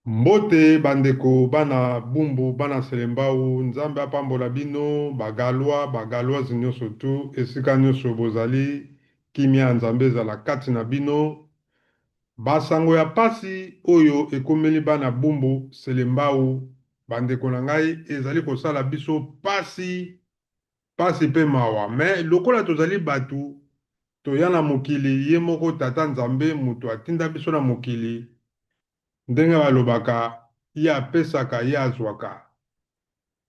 Mbote bandeko bana Bumbu, bana Selembao, Nzambe apambola bino ba Galois, ba Galoise nyonso tu, esika nyonso bozali, kimia ya Nzambe ezala kati na bino. Basango ya pasi oyo ekomeli bana Bumbu, Selembao, bandeko na ngai, ezali kosala biso pasi, pasi pe mawa. Mais lokola tozali batu, toya na mokili, ye moko Tata Nzambe mutu atinda biso na mokili, Ndenge balobaka, ye apesaka, ye azwaka.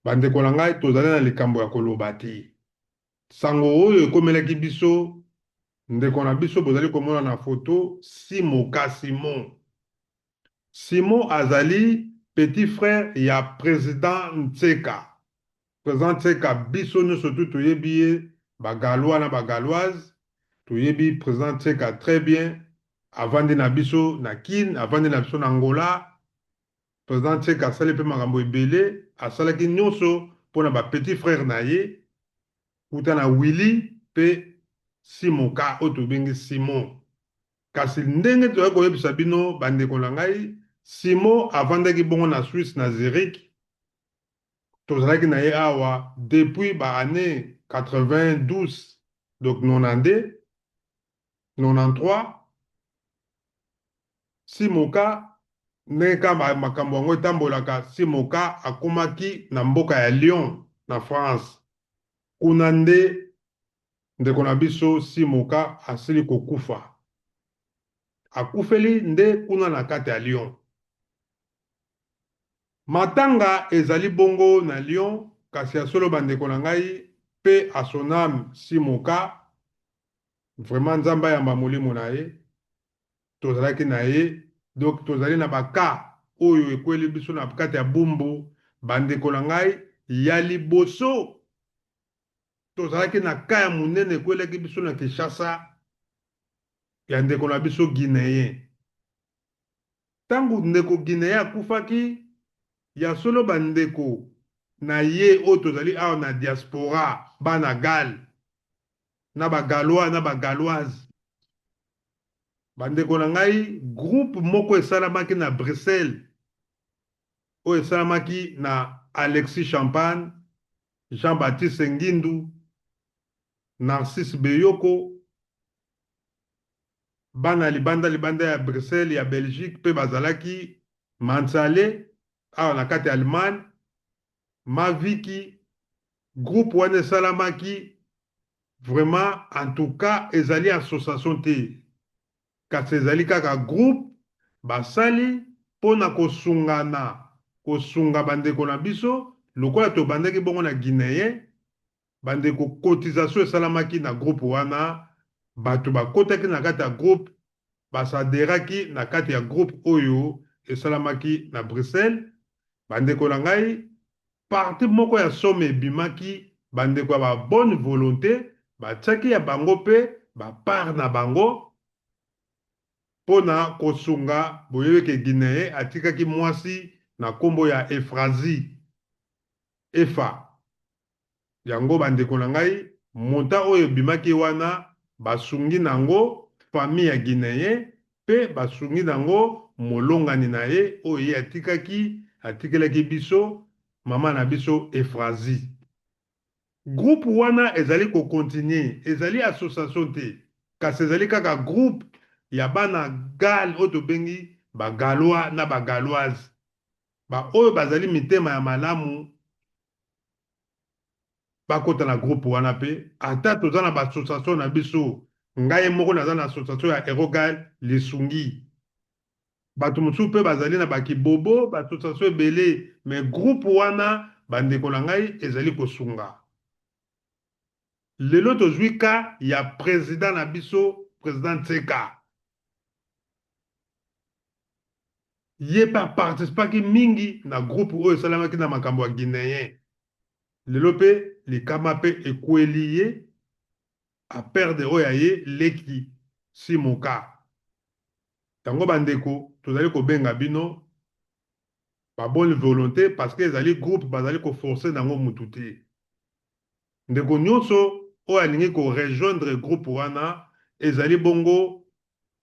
Bandeko na ngai, tozali na likambo ya koloba te. Sango oyo ekomelaki biso, ndeko na biso bozali komona na foto, Simoka Simon. Simon azali petit frère ya president Nseka. President Tseka biso nioso tout toyebi ye ba galois na ba galoise toyebi president Tseka très bien avandi na biso na kin avandi na biso na Angola president Tseka asali pe makambo ebele asalaki nioso pona ba petit frère na ye wuta na Willy pe Simoka oyo tobengi Simon kasi ndenge tozali koyebisa bino ba ndeko na ngai Simon avandaki bongo na Suisse na Zurich Tozalaki na ye awa depuis ba annees 92 donc 92, 93 Simoka ndenge kaka makambo yango etambolaka Simoka akomaki na mboka ya Lyon na France kuna nde ndeko na biso Simoka asili kokufa akufeli nde kuna na kati ya Lyon. Matanga ezali bongo na Lyon kasi ya solo ba ndeko na ngai paix à son ame Simoka vraiment Nzambe ayamba molimo na ye tozalaki na ye donc tozali na ba cas oyo ekweli biso na kati ya Bumbu ba ndeko na ngai ya liboso tozalaki na cas ya monene ekwelaki biso na Kinshasa ya ndeko na biso Guineen. Tango ndeko Guineen akufaki, ya solo ba ndeko na ye oyo tozali awa na diaspora, bana Galle, na ba Gallois na ba Galloises, ba ndeko na ngai, groupe moko esalamaki na Bruxelles, oyo esalamaki na Alexis Champagne, Jean-Baptiste Ngindu, Narcisse Beyoko, Bana libanda libanda ya Bruxelles, ya Belgique mpe bazalaki, Mansale awa na kati ya Allemagne, Maviki, groupe wana esalamaki vraiment en tout cas ezali association te kasi ezali kaka groupe basali mpo na kosungana, kosunga bandeko na biso lokola tobandaki bongo na Guineen. Ba ndeko cotisation esalamaki na groupe wana batu bakotaki na kati ya groupe ba s'adheraki na kati ya groupe oyo esalamaki na Bruxelles ba ndeko na ngai parti moko ya somme ebimaki ba ndeko ya ba bonne volonte batiaki ya bango pe ba part na bango pona kosunga boyebi ke Guineen atikaki mwasi na kombo ya Euphrasie Efa Yango ba ndeko na ngai montant oyo ebimaki wana basungi nango famille ya guineen pe basungi nango molongani na ye oyo ye atikaki atikelaki biso maman na biso Euphrasie. Groupe wana ezali ko continuer ezali association te kasi ezali kaka groupe ya bana Gale oyo tobengi ba galois na ba galoise ba oyo bazali mitema ya malamu bakota na groupe wana pe ata toza na ba association na biso ngai moko naza na association ya Erogal lisungi bato mosusu pe bazali na ba kibobo ba association ebele mais groupe wana ba ndeko na ngai ezali kosunga lelo tozui cas ya president na biso president Tseka Ye pe a participaki mingi na groupe oyo esalemaki na makambo ya Guineen. Lelo pe likama pe ekweli ye, a perdre oyo ya ye leki Simoka. Yango ba ndeko tozali kobenga bino ba bonne volonte parce que ezali groupe bazali ko forcer nango mutu te. Ndeko nionso oyo alingi ko rejoindre groupe wana ezali bongo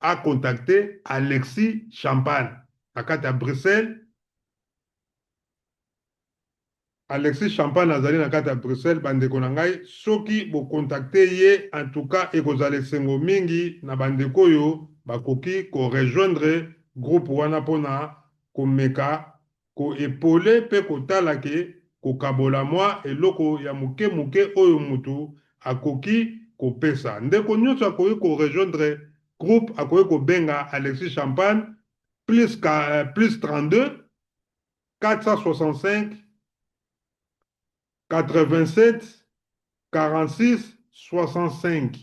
a contacter Alexis Champagne na kati ya Bruxelles. Alexis Champagne azali na kati ya Bruxelles. Bandeko na ngai, soki bocontacte ye, en tout cas ekozala esengo mingi na bandeko oyo bakoki korejoindre groupe wana mpona komeka koepole mpe kotala ke kokabola mwa eloko ya moke moke oyo mutu akoki kopesa. Ndeko nyonso akoki korejoindre groupe akoki kobenga Alexis Champagne plus 32 465 87 46 65.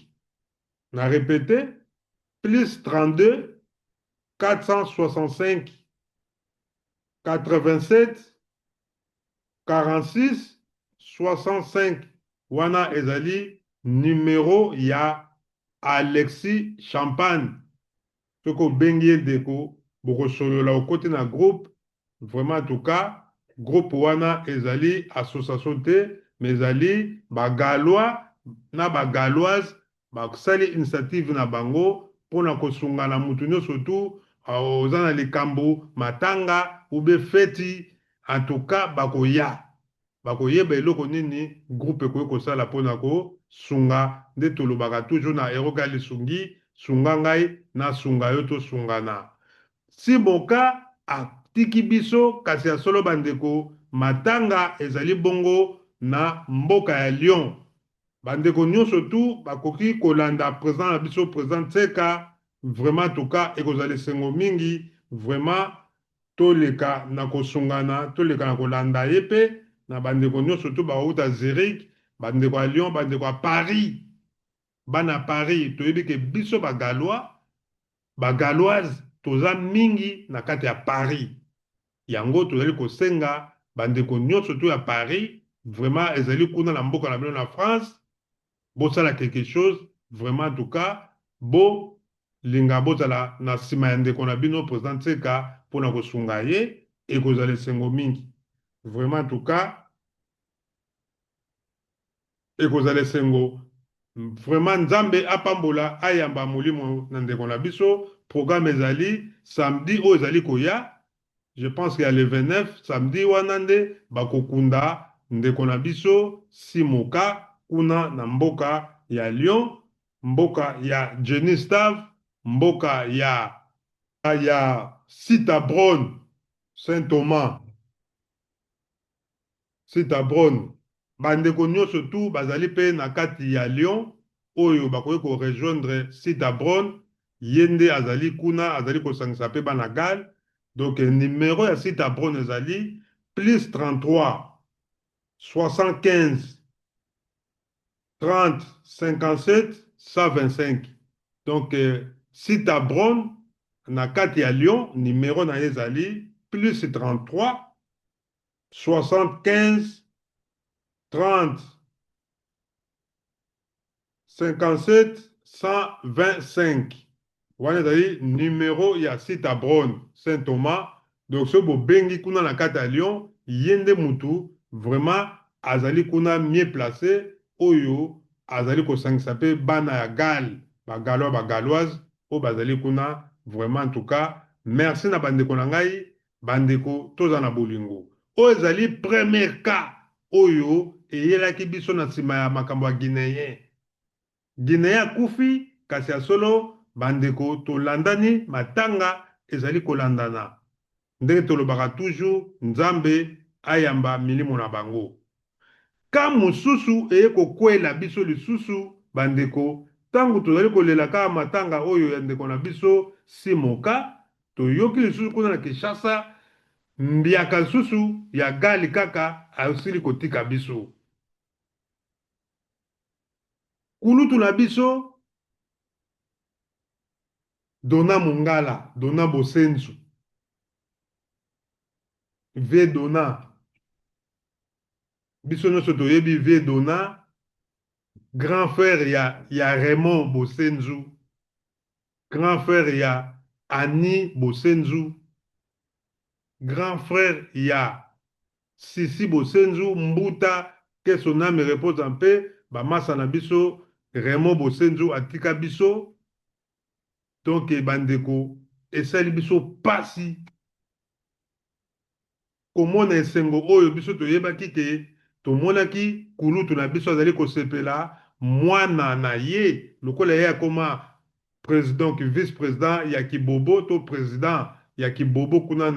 Na répété, plus 32 465 87 46 65. Wana ezali numero ya Alexis Champagne. Soki obengi ye, ndeko, bokosolola, okoti na groupe. Vraiment, en tout cas, groupe wana ezali association te, mais ezali Bagaulois na Bagauloise basali initiative na bango mpona kosunga na mutu nyonso tu oza na likambo, matanga ube feti. En tout cas, bakoya, bakoyeba eloko nini groupe ekoki kosala mpona kosunga. Nde tolobaka toujours na Eroga Lisungi: sunga ngai, nasunga yo, tosungana. Simoka atiki biso, kasi ya solo, bandeko, matanga ezali bongo na mboka ya Lyon. Bandeko nyonso tu bakoki kolanda président na biso, président Tseka. Vraiment, en tout cas, ekozala esengo mingi vraiment. Toleka na kosungana, toleka na kolanda ye mpe na bandeko nyonso tu bauta Zurich, bandeko ya Lyon, bandeko ya Paris, bana Paris. Toyebi ke biso Bagaulois, Bagauloise toza mingi na kati ya Paris. Yango tozali kosenga bandeko nyonso to ya Paris, vraiment, ezali kuna na mboka na bino na France, bosala quelque chose. Vraiment, en tout cas, bolinga bozala na nsima ya ndeko na bino président Tseka mpona kosunga ye. Ekozala esengo mingi vraiment. En tout cas, ekozala esengo vraiment. Nzambe apambola, ayamba molimo na ndeko na biso. Programme ezali samedi oyo ezali koya, je pense qu'il y a le 29, samedi wana nde bakokunda ndeko na biso Simoka kuna na mboka ya Lyon, mboka ya Jenny Stav, mboka ya Sita Bron, Saint Thomas, Sita Bron. Bandeko nyonso tu bazali mpe na kati ya Lyon oyo bakoki korejoindre Sita Bron, ye nde azali kuna, azali kosangisa mpe bana Gale. Donc numéro ya Sita Bron ezali plus 33 75 30 57 125. Donc Sita Bron na kati ya Lyon, numéro na ye ezali plus 33 75 30 57 125. Wana ezali numéro ya Sita Bron, Saint Thomas. Donc soki bobengi kuna na kati ya Lyon, ye nde mutu vraiment azali kuna mieux placé oyo azali kosangisa mpe bana ya Gale, Bagaulois, Bagauloise oyo bazali kuna. Vraiment, en tout cas, merci na bandeko na ngai. Bandeko, toza na bolingo. Oyo ezali premier cas oyo eyelaki biso na nsima ya makambo ya Guinéen. Guinéen akufi, kasi ya solo, bandeko, tolandani, matanga ezali kolandana. Ndenge tolobaka toujours, Nzambe ayamba milimo na bango. Ka mosusu eye kokwela biso lisusu, bandeko, ntango tozali kolela kaka matanga oyo ya ndeko na biso Simoka, toyoki lisusu kuna na Kinshasa, mbiaka lisusu ya Gali kaka asili kotika biso. Kulutu na biso Dona Mongala, Dona Bosenzu, vie Dona, biso nyonso toyebi vie Dona, grand frère ya Raymond Bosenzu, grand frère ya Annie Bosenzu, grand frère ya Sisi Bosenzu Mbuta, que son âme repose en paix. Bamasa na biso Raymond Bosenzu atika biso. Donc bandeko, esali biso pasi. Komona esengo oyo biso toyebaki ke tomonaki kulutu na biso azali kosepela mwana na ye lokola ye akoma president ki vice president ya kibobo to president ya kibobo kuna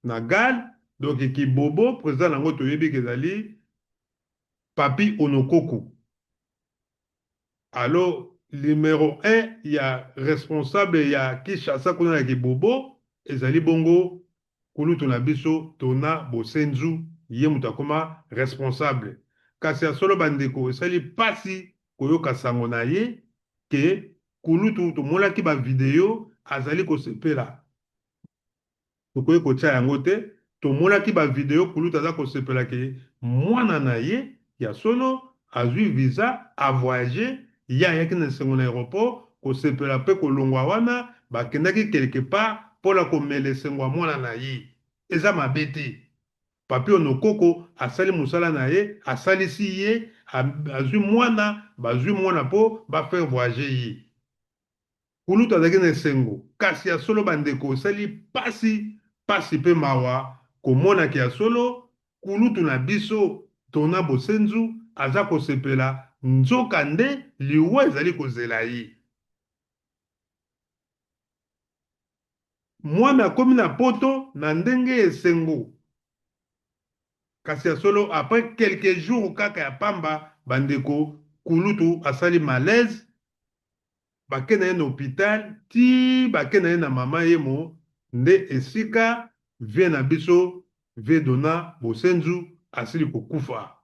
na Gale. Donc kibobo president yango toyebi ke ezali Papi Onokoku. Alors numero 1 ya responsable ya Kinshasa kuna na kibobo ezali bongo kulutu na biso Tona Bosenzu, ye moto akoma responsable. Kasi ya solo bandeko, esali pasi koyoka sango na ye ke kulutu tomonaki ba video azali kosepela. Tokoki kotia yango te. Tomonaki ba video kulutu aza kosepela ke mwana na ye ya solo azwi visa a voyager, ye ayaki na esengo na aeroport kosepela pe kolongwa wana bakendaki quelque part pona komela esengo ya mwana na ye. Eza mabe te. Papy Onokoko asali mosala na ye, asalisi ye, azwi mwana, bazwi mwana po ba faire voyager ye. Kulutu azalaki na esengo. Kasi ya solo bandeko, esali pasi, pasi pe mawa komona ke ya solo kulutu na biso Dona Bosenzu aza kosepela nzoka nde liwa ezali kozela ye. Mwana akomi na poto na ndenge ya esengo, kasi ya solo après quelques jours kaka ya pamba bandeko, kulutu asali malaise. Bake na ye na hopital ti bake na ye na mama yemo nde esika vieux na biso vieux Dona Bosenzu asili kokufa.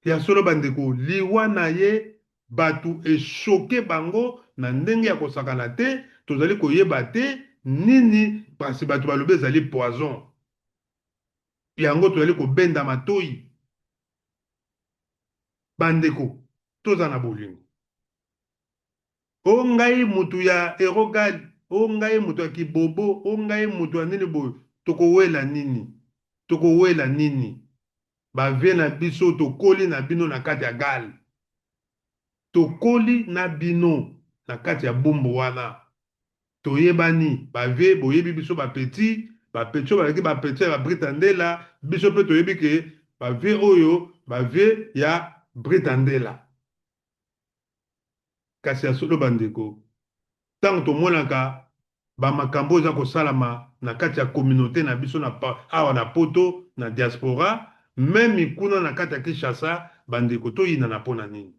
Ya solo bandeko liwa na ye batu e choque bango na ndenge ya kosakana te, tozali koyeba te nini kasi batu balobi ezali poison yango tozali kobenda matoyi. Bandeko toza na bolingo. O ngai mutu ya Erogal, o ngai mutu ya Kibobo, o ngai mutu ya nini boye, tokowela nini? Tokowela nini? Ba vieux na biso tokoli na bino na kati ya Gal. Tokoli na bino na kati ya Bumbu wana. Toyebani ba vieux boyebi biso ba petit, ba petit oyo bazalaki ba petit ya ba Brita Ndela, biso pe toyebi ke ba vieux oyo ba vieux ya Brita Ndela. Kasi ya solo ba ndeko, tango tomonaka ba makambo oyo eza kosalama na kati ya communaute na biso na awa na poto na diaspora, meme kuna na kati ya Kinshasa, ba ndeko toyinana pona nini?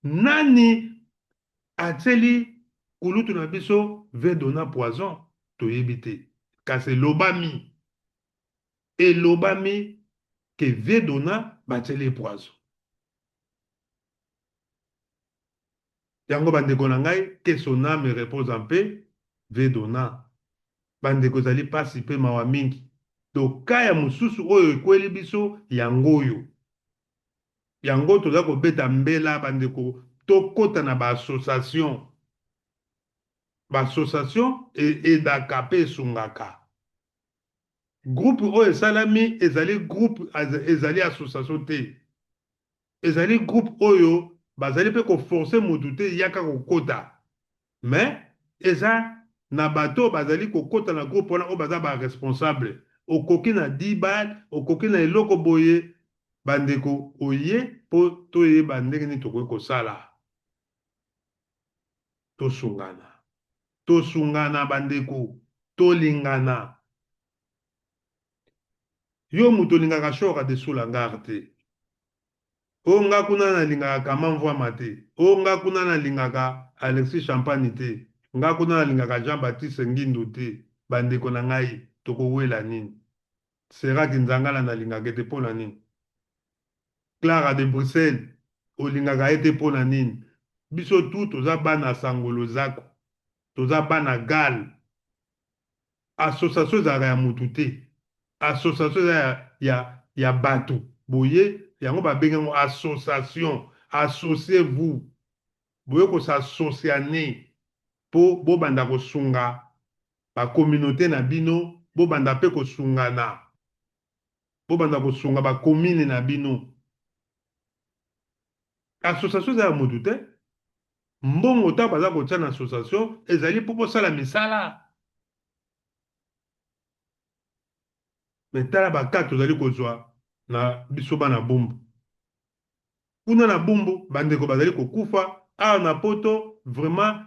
Nani atieli kulutu na biso Vedona poison toyebi te kasi elobami elobami ke Vedona batieli ye poison. Yango bandeko na ngai que son ame repose en paix Vedona. Bandeko ezali pasi pe mawa mingi. Donc cas ya mosusu oyo ekweli biso yango oyo. Yango toza kobeta mbela bandeko tokota na ba association. Ba association e aidaka pe esungaka. Groupe oyo esalami ezali groupe ezali association te. Ezali groupe oyo bazali pe ko forcer mutu te yaka kokota. Mais eza na bato oyo bazali kokota na groupe wana oyo baza ba responsable. Okoki na 10 balles, okoki na eloko boye, bandeko oye po toyeba ndenge nini tokoki kosala. Tosungana. Tosungana bandeko, tolingana. Yo mutu olingaka Shora de Sous-Langar te. Oh nga kuna na lingaka Kama Mvuama te. Oh nga kuna na lingaka Alexis Champagne te. Nga kuna na lingaka Jean Baptiste Ngindu te. Ba ndeko na ngai toko wela nini? Sera Kinzangala na lingaka ye te pona nini? Clara de Bruxelles olingaka ye te pona nini? Biso tout toza bana Sango Lozako. Toza bana Gal. Association ezalaka ya mutu te. Association eza ya, ya, ya batu. Boye, yango babengi yango association. Associez-vous. Boye ko s'associaner po bobanda kosunga ba communaute na bino, bobanda pe kosungana. Bobanda kosunga ba commune na bino. Association eza ya mutu te. Mbongo tango baza kotia na association ezali po bosala misala. Mais tala ba cas tozali kozwa na biso bana Bumbu. Kuna na Bumbu bandeko bazali kokufa, awa na poto vraiment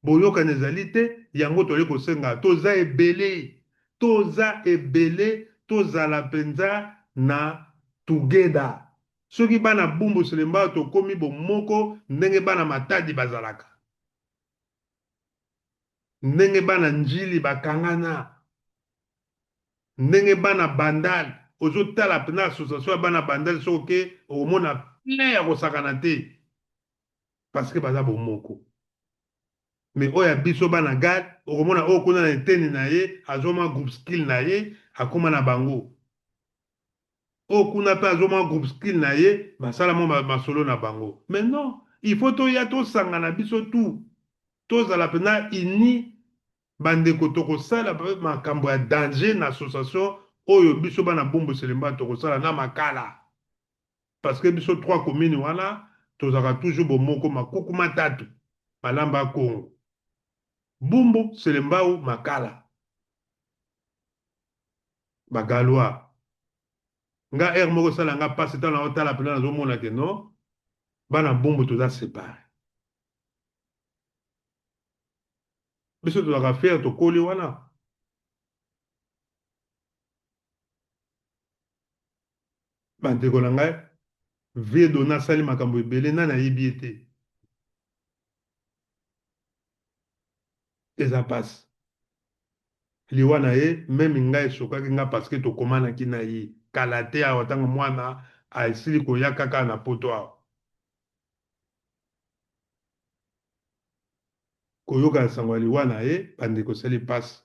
boyokani ezali te, yango tozali kosenga toza ebele, toza ebele, tozala mpenza na together. Soki bana Bumbu Selembao tokomi bomoko ndenge bana Matadi bazalaka, ndenge bana Ndjili bakangana, ndenge bana Bandal, ozotala mpenza association ya bana Bandal soki oke okomona plein ya kosakana te parce que baza bomoko. Mais oyo ya biso bana Gad okomona oyo kuna na eteni na ye azwa mwa groupe skill na ye akoma na bango, oyo kuna mpe azwa mwa groupe skill na ye basala mwa masolo na bango. Mais non, il faut toya tosangana biso tout, tozala mpenza uni bandeko, tokosala makambo ya danger na association oyo biso bana Bumbu Selembao tokosala na Makala, parce que biso trois communes wana tozalaka toujours bomoko, makuku matatu malamba Kongo, Bumbu, Selembao, Makala. Bagalois nga aire moko esala nga mpasi ntango naotala mpenza nazomona ke non, bana Bumbu toza séparé. Biso tozalaka fier, tokoli wana. Bandeko na ngai, vie dona asali makambo ebele, nani ayebi ye te? Eza mpasi liwa na ye, même ngai esokaki nga parce que tokomanaki na ye kala te awa ntango mwana asili koya kaka na poto awa. Koyoka sango ya liwa na ye, bandeko, esali mpasi.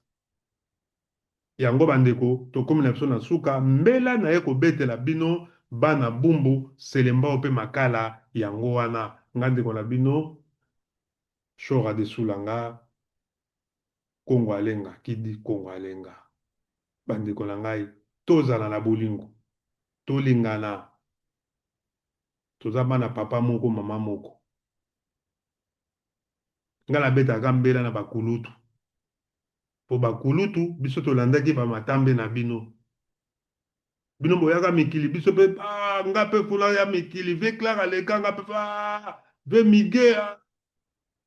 Yango bandeko, tokomi na biso na suka mbela na ye kobetela bino bana Bumbu, Selembao mpe Makala. Yango wana nga ndeko na bino Shora de Sulanga Kongo Alenga kidi Kongo Alenga. Bandeko na ngai, tozala na bolingo, tolingana, toza bana papa moko mama moko. Nga nabetaka mbela na bakulutu, po bakulutu biso tolandaki bamatambe na bino. Bino boyaka mikili, biso mpe ah, nga mpe kuna ya mikili ve Claire aleka nga mpe ah, ve Mige ah.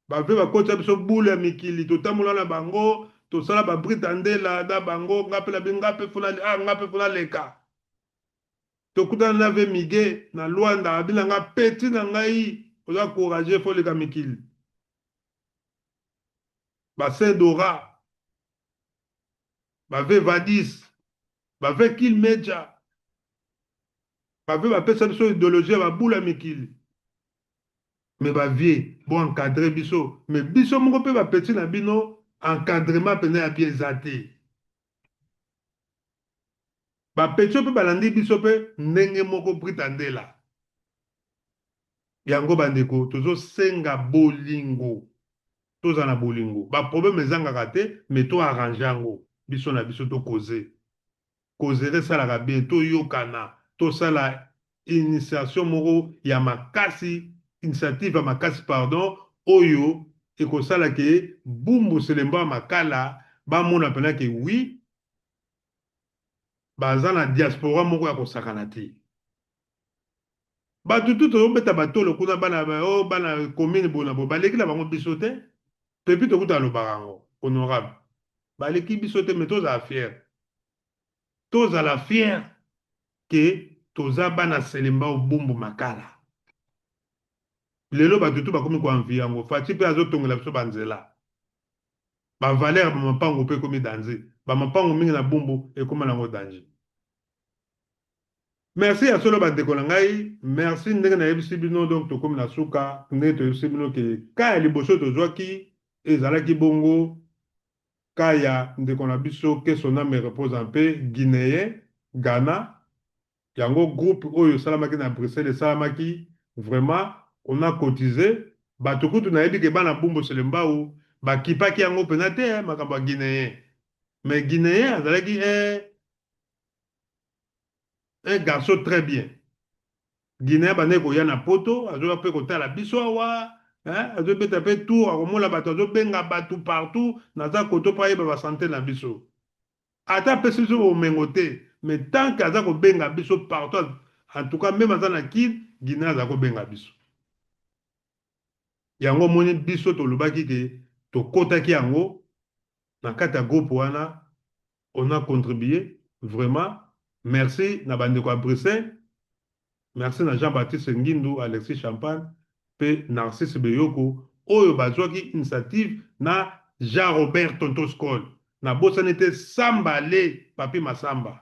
Bave bakotisa biso bule ya mikili, totambola na bango, tosala babrita ndela na bango. Nga mpe nabi nga mpe funa ah, nga mpe funa leka. Tokutana na ve Mige na Luanda, abi na nga petit na ngai oza courageux, fo leka mikili. Ba Saint Dora, bave Vadis, bave Kil Meja, bave bapesa biso idéologie ya babula mikili. Mais bavie bo encadre biso, mais biso moko mpe bapeti na bino encadrement mpenza ya bien eza te. Bapeti mpe balandi biso mpe ndenge moko brita ndela. Yango bandeko, tozosenga bolingo, toza na bolingo. Baproblème ezangaka te, mais to arrange yango biso na biso, tokoze kozela esalaka bien, toyokana, tosala initiation moko ya makasi, initiative ya makasi, pardon, oyo ekosala ke Bumbu, Selembao ya Makala bamona mpenza ke oui, baza na diaspora moko ya kosakana te. Bato tu tozobeta batolo kuna, bana o bana commune boye na boye, baleki na bango biso te. Pepi tokuta alobaka yango, honorable, baleki biso te, mais tozala fier, tozala fier ke toza bana Selembao, Bumbu, Makala. Lelo bato tu bakomi koenvier yango. Fatshi mpe azotongela biso banzela, bavaleur ya bamapango mpe ekomi danger. Bamapango mingi na Bumbu ekóma nango danger. Merci ya solo bandeko na ngai, merci ndenge nayebisi bino. Donc tokómi na suka ndenge toyebisi bino ke ka ya liboso tozwaki ezalaki bongo ka ya ndeko na biso, que son âme repose en paix, guinéen Ghana. Yango groupe oyo esalamaki na Bruxelles esalamaki vraiment, on a cotisé. Bato kutu nayebi ke bana Bumbu, Selembao bakipaki yango mpenza te makambo ya guinéen, mais guinéen azalaki un garçon très bien. Guinéen bandeki koya na poto, azoya mpe kotala biso awa, azobeta mpe tour, akomona bato, azobenga bato partout naza koto mpo ayeba basanté na biso. Ata apesi biso bomengo te. Mais tant que aza kobenga biso partout, en tout cas même aza na Kin, Guinée aza kobenga biso. Yango omoni biso tolobaki ke tokotaki yango na kati ya groupe wana, on a contribué vraiment. Merci na bandeko ya Bruxelles, merci na Jean-Baptiste Ngindu, Alexis Champagne mpe Narcisse Beyoko oyo bazwaki initiative na Jean-Robert Tonton Skol. Nabosani te Samba Le Papi Masamba.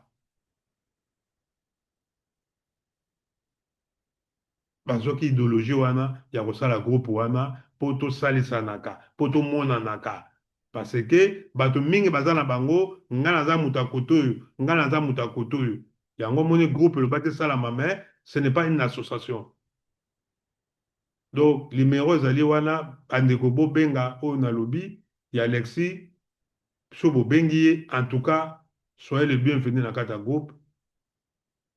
Bazwaki idéologie wana ya kosala groupe wana mpo tosalisanaka, mpo tomonanaka, parce que bato mingi baza na bango, nga naza moto ya kote oyo, nga naza moto ya kote oyo. Yango omoni groupe elobaki esalama, mais ce n'est pas une association. Donc numéro ezali wana, bandeko bobenga oyo nalobi ya Alexis. So bobengi ye, en tout cas soyez le bienvenu na kati ya groupe.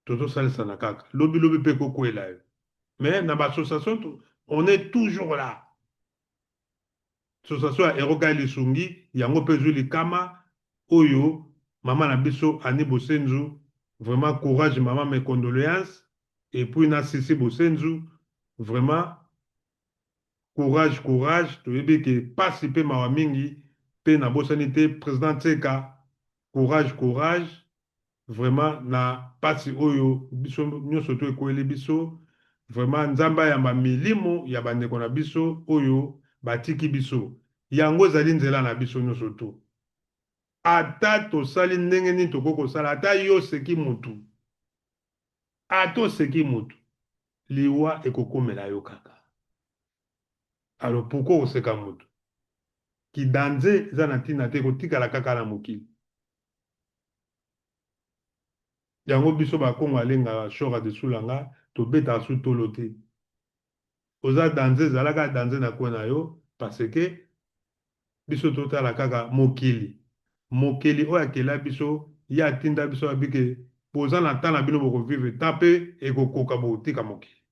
Tozosalisana kaka, lobi lobi mpe kokwela yo. Mais na baassociation, on est toujours là. Association ya Eroka Lisungi, yango mpe ezwi likama oyo. Mama na biso Ani Bosenzu, vraiment courage mama, mes condoléances. Et puis na Sisi Bosenzu, vraiment courage, courage. Toyebi ke pasi mpe mawa mingi. Mpe nabosani te président Tseka, courage, courage vraiment na pasi oyo biso nyonso to ekweli biso. Vraiment Nzambe ayamba milimo ya bandeko na biso oyo batiki biso. Yango ezali nzela na biso nyonso to. Ata tosali ndenge nini, tokoki kosala, ata yo oseki mutu, ata oseki mutu, liwa ekokomela yo kaka. Alors pourquoi koseka mutu? Kidanze eza na ntina te, kotikala kaka na mokili. Yango biso Bakongo alengaka shora de sulanga, tobetaka su tolo te. Oza danze, ezalaka danze na kwe na yo, parce que biso totala kaka mokili. Mokili oyo akela biso, ye atinda biso abike boza na temps na bino, bokovivre temps mpe ekokoka, bokotika mokili.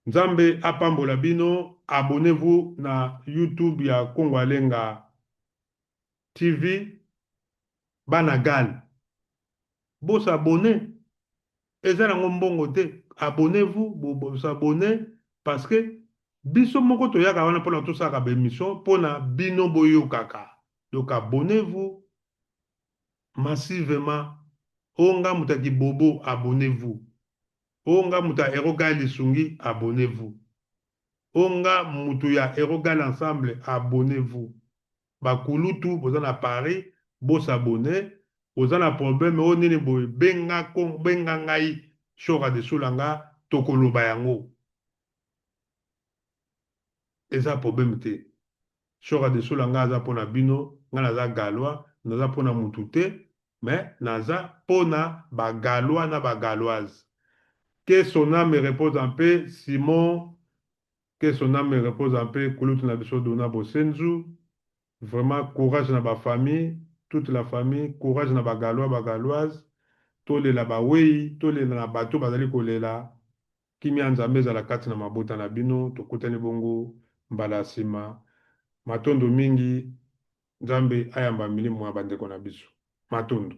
Nzambe apambola bino. Abonnez-vous na YouTube ya Kongo Alenga TV. Bana Gal, bosabonner, eza nango mbongo te. Abonnez-vous, bosabonner, parce que biso moko toyaka wana mpona tosalaka baémission mpona bino boyokaka. Donc abonnez-vous massivement. Oyo nga moto ya kibobo, abonnez-vous. Oyo nga moto ya Erogal Lisungi, abonnez-vous. Oyo nga moto ya Erogal Ensemble, abonnez-vous. Bakulutu boza na Paris, bosabonner. Oza na problème oyo nini boye, benga, benga ngai Shora de Sulanga, tokoloba yango, eza problème te. Shora de Sulanga aza mpona bino. Ngai naza Galois, naza mpona mutu te, mais naza mpona Bagalois na Bagaloise. Que son âme repose en paix, Simon. Que son âme repose en paix. Kulutu na biso Dona Bosenzu, vraiment courage na bafamille, toute la famille, courage na Bagalois, Bagaloise. Tolela bawei, tolela na bato bazali kolela. Kimia ya Nzambe ezala kati na mabota na bino. Tokutani bongo mbala ya nsima. Matondo mingi. Nzambe ayamba milimo ya bandeko na biso. Matondo.